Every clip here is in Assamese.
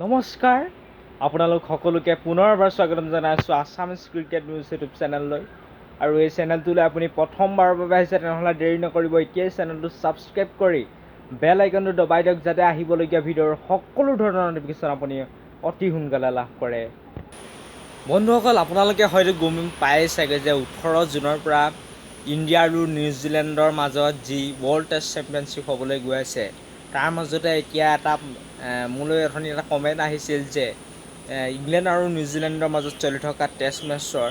নমস্কাৰ, আপোনালোক সকলোকে পুনৰবাৰ স্বাগতম জনাইছোঁ আছামিজ ক্ৰিকেট নিউজ ইউটিউব চেনেললৈ। আৰু এই চেনেলটোলৈ আপুনি প্ৰথমবাৰৰ বাবে আহিছে, তেনেহ'লে দেৰি নকৰিব, এতিয়াই চেনেলটো ছাবস্ক্ৰাইব কৰি বেল আইকনটো দবাই দিয়ক, যাতে আহিবলগীয়া ভিডিঅ'ৰ সকলো ধৰণৰ ন'টিফিকেশ্যন আপুনি অতি সোনকালে লাভ কৰে। বন্ধুসকল, আপোনালোকে হয়তো গম পাই চাগে যে 18 জুনৰ পৰা ইণ্ডিয়া আৰু নিউজিলেণ্ডৰ মাজত যি ৱৰ্ল্ড টেষ্ট চেম্পিয়নশ্বিপ হ'বলৈ গৈ আছে, তাৰ মাজতে এতিয়া এটা মোলৈ অথনি এটা কমেণ্ট আহিছিল যে ইংলেণ্ড আৰু নিউজিলেণ্ডৰ মাজত চলি থকা টেষ্ট মেটছৰ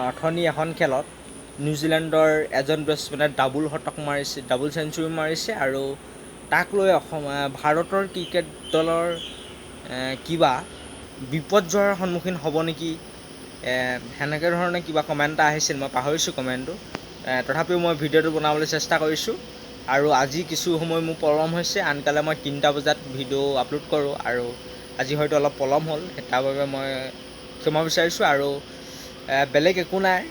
অথনি এখন খেলত নিউজিলেণ্ডৰ এজন বেটছমেনে ডাবুল শতক মাৰিছে, ডাবুল চেঞ্চুৰী মাৰিছে আৰু তাক লৈ ভাৰতৰ ক্ৰিকেট দলৰ কিবা বিপৰ্যয়ৰ সন্মুখীন হ'ব নেকি, সেনেকৈ ধৰণে কিবা কমেণ্ট এটা আহিছিল। মই পাহৰিছোঁ কমেণ্টটো, তথাপিও মই ভিডিঅ'টো বনাবলৈ চেষ্টা কৰিছোঁ। আৰু আজি কিছু সময় মোৰ পলম হৈছে। আনকালে মই 3টা বজাত ভিডিঅ' আপলোড কৰোঁ আৰু আজি হয়তো অলপ পলম হ'ল, তাৰ বাবে মই ক্ষমা বিচাৰিছোঁ। আৰু বেলেগ একো নাই,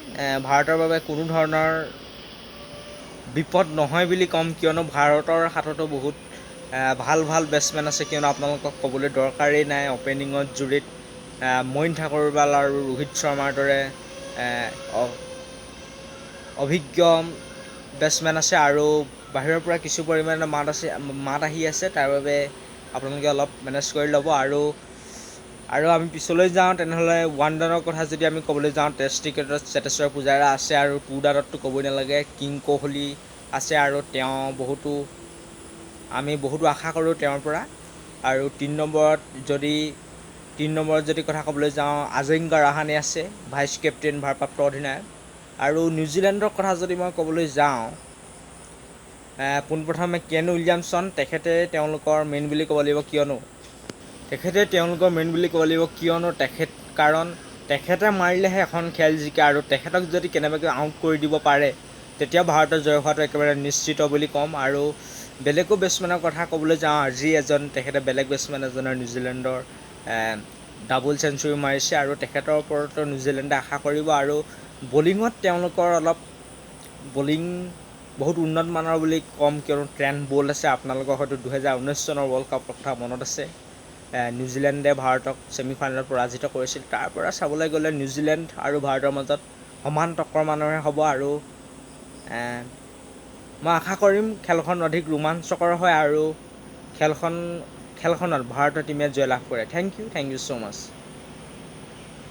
ভাৰতৰ বাবে কোনো ধৰণৰ বিপদ নহয় বুলি ক'ম, কিয়নো ভাৰতৰ হাততো বহুত ভাল ভাল বেটছমেন আছে। কিয়নো আপোনালোকক ক'বলৈ দৰকাৰেই নাই, অ'পেনিঙত জুৰিত মইন আগৰৱাল আৰু ৰোহিত শৰ্মাৰ দৰে অভিজ্ঞ বেটছমেন আছে। আৰু বাহিৰৰ পৰা কিছু পৰিমাণে মাত আছে, মাত আহি আছে, তাৰ বাবে আপোনালোকে অলপ মেনেজ কৰি ল'ব। আৰু আৰু আমি পিছলৈ যাওঁ তেনেহ'লে, ওৱান ডাউনৰ কথা যদি আমি ক'বলৈ যাওঁ, টেষ্ট ক্ৰিকেটত চেতেশ্বৰ পূজাৰা আছে আৰু টু ডাউনততো ক'বই নালাগে, কিং কোহলি আছে আৰু তেওঁ বহুতো আমি বহুতো আশা কৰোঁ তেওঁৰ পৰা। আৰু তিনি নম্বৰত যদি কথা ক'বলৈ যাওঁ, আজিংক্য ৰাহানে আছে, ভাইচ কেপ্টেইন, ভাৰপ্ৰাপ্ত অধিনায়ক। আৰু নিউজিলেণ্ডৰ কথা যদি মই ক'বলৈ যাওঁ, পোনপ্ৰথমে কেন উইলিয়ামছন, তেখেতে তেওঁলোকৰ মেইন বুলি ক'ব লাগিব। কিয়নো তেখেতে তেওঁলোকৰ মেইন বুলি ক'ব লাগিব, কিয়নো তেখেত কাৰণ তেখেতে মাৰিলেহে এখন খেল জিকে আৰু তেখেতক যদি কেনেবাকৈ আউট কৰি দিব পাৰে, তেতিয়া ভাৰতৰ জয় হোৱাটো একেবাৰে নিশ্চিত বুলি ক'ম। আৰু বেলেগো বেটছমেনৰ কথা ক'বলৈ যাওঁ, আজি এজন তেখেতে বেলেগ বেটছমেন এজনৰ নিউজিলেণ্ডৰ ডাবুল চেঞ্চুৰী মাৰিছে আৰু তেখেতৰ ওপৰতো নিউজিলেণ্ডে আশা কৰিব। আৰু বলিঙত তেওঁলোকৰ অলপ বলিং বহুত উন্নত মানৰ বুলি ক'ম, কিয়নো ট্ৰেণ্ট বল্ট আছে। আপোনালোকৰ হয়তো 2019 চনৰ ৱৰ্ল্ড কাপৰ কথা মনত আছে, নিউজিলেণ্ডে ভাৰতক ছেমি ফাইনেলত পৰাজিত কৰিছিল। তাৰ পৰা চাবলৈ গ'লে নিউজিলেণ্ড আৰু ভাৰতৰ মাজত সমান টক্কৰ মানৰে হ'ব আৰু মই আশা কৰিম খেলখন অধিক ৰোমাঞ্চকৰ হয় আৰু খেলখনত ভাৰতৰ টীমে জয়লাভ কৰে। Thank you, thank you so much.